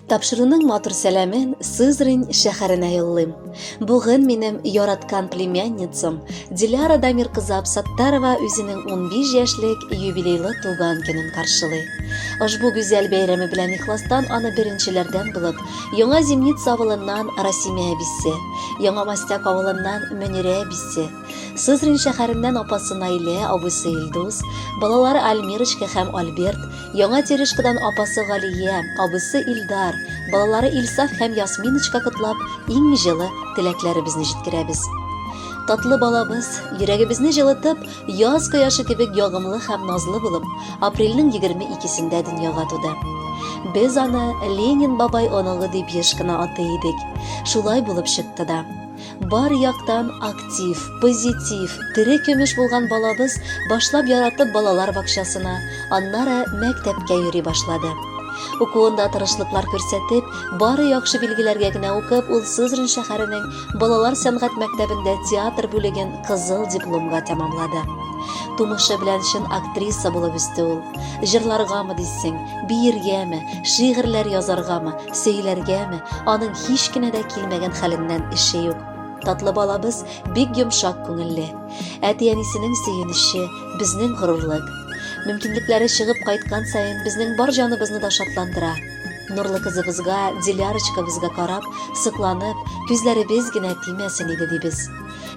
Тапшыруның матур сәламен Сызрань шәһәренә юллыйм. Бүген минем яраткан племянницам Диляра Дамир кызы Абсаттарова үзенең 15 яшьлек юбилейлы туган көнен каршылый. Ошбу гүзәл бәйрәме белән ихластан аны беренчеләрдән булып Яңа Зимница авылыннан Расимә әбисе, Яңа Мастяк авылыннан Мөнирә әбисе, Сызрань шәһәреннән апасы Наилә, абыйсы Илдус, балалары Альмирочка һәм Альберт, Яңа Терешкадан апасы Галия, абыйсы Илдар, балалары Илсаф һәм Ясминочка котлап, иң җылы теләкләребезне җиткерәбез. Татлы балабыз, йөрәгебезне җылытып, яз кояшы кебек ягымлы һәм назлы булып, апрельнең 22-сендә дөньяга туды. Без аны Ленин бабай оныгы дип еш кына атый идек. Шулай булып чыкты да. Бар яктан актив, позитив, тере көмеш булган балабыз башлап яратып балалар бакчасына, аннары мәктәпкә йөри башлады. Укуында тырышлыклар күрсәтеп, бары яхшы билгеләргә генә укып, ул Сызрань шәһәренең балалар сәнгать мәктәбендә театр бүлеген кызыл дипломга тәмамлады. Тумышы белән чын актриса булып үсте ул. Җырларгамы дисең, биергәме, шигырьләр язаргамы, Сөйләргәме, аның һич кенә дә килмәгән хәленнән эше юк. Татлы балабыз бик йомшак күңелле. Әти-әнисенең сөенече, безнең горурлык. Мөмкинлекләре чыгып кайткан саен безнең бар җаныбызны да шатландыра. Нурлы кызыбызга, Дилярочкабызга карап, сокланып, күзләребез генә тимәсен иде дибез.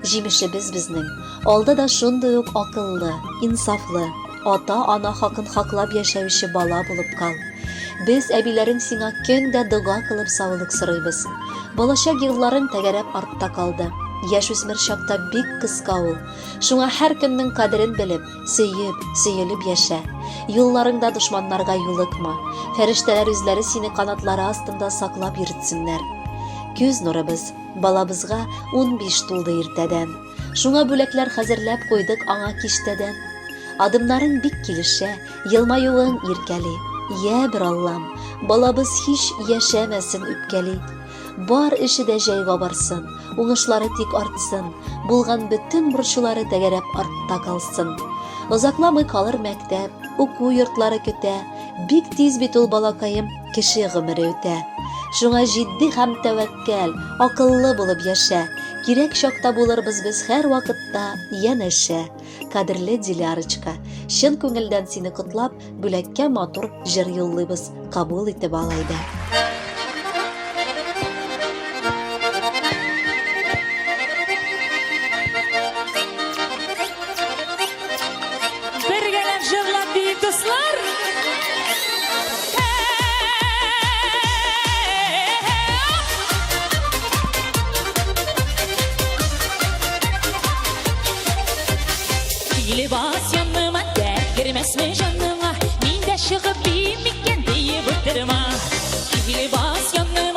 Җимешебез безнең, алда да шундый ук акыллы, инсафлы, ата-ана хакын хаклап яшәүче бала булып кал. Без әбиләрең сиңа көн дә дога кылып саулык сорыйбыз. Балачак елларың тәгәрәп артта калды. Яшүсмер чакта бик кыска ул. Шуңа һәр көннең кадерен белеп, сөеп, сөелеп яшә. Юлларыңда дошманнарга юлыкма. Фәрештәләр үзләре сине канатлары астында саклап йөртсеннәр. Күз нурыбыз, балабызга 15 тулды иртәдән. Шуңа бүләкләр хәзерләп куйдык аңа киштәдән. Адымнарың бик килешә, елмаюың иркәли. Йә бер Аллам, балабыз һич яшәмәсен үпкәли. Бар эше дә җайга барсын, уңышлары тик артсын, булган бөтен борчулары тәгәрәп артта калсын. Озакламый калыр мәктәп, уку йортлары көтә. Бик тиз бит ул балакаем, кеше гомере үтә. Шуңа җитди һәм тәвәккәл, акыллы булып яшә. Кирәк чакта булырбыз без һәрвакытта янәшә. Кадерле Дилярочка, чын күңелдән сине котлап, бүләккә матур җыр юллыйбыз. Кабул итеп ал әйдә. Бергәләп җырлап биик, дуслар! Килеп ас яныма, дәрт кермәсме җаныңа? Мин дә чыгып биим микән диеп утырма. Килеп ас яныма.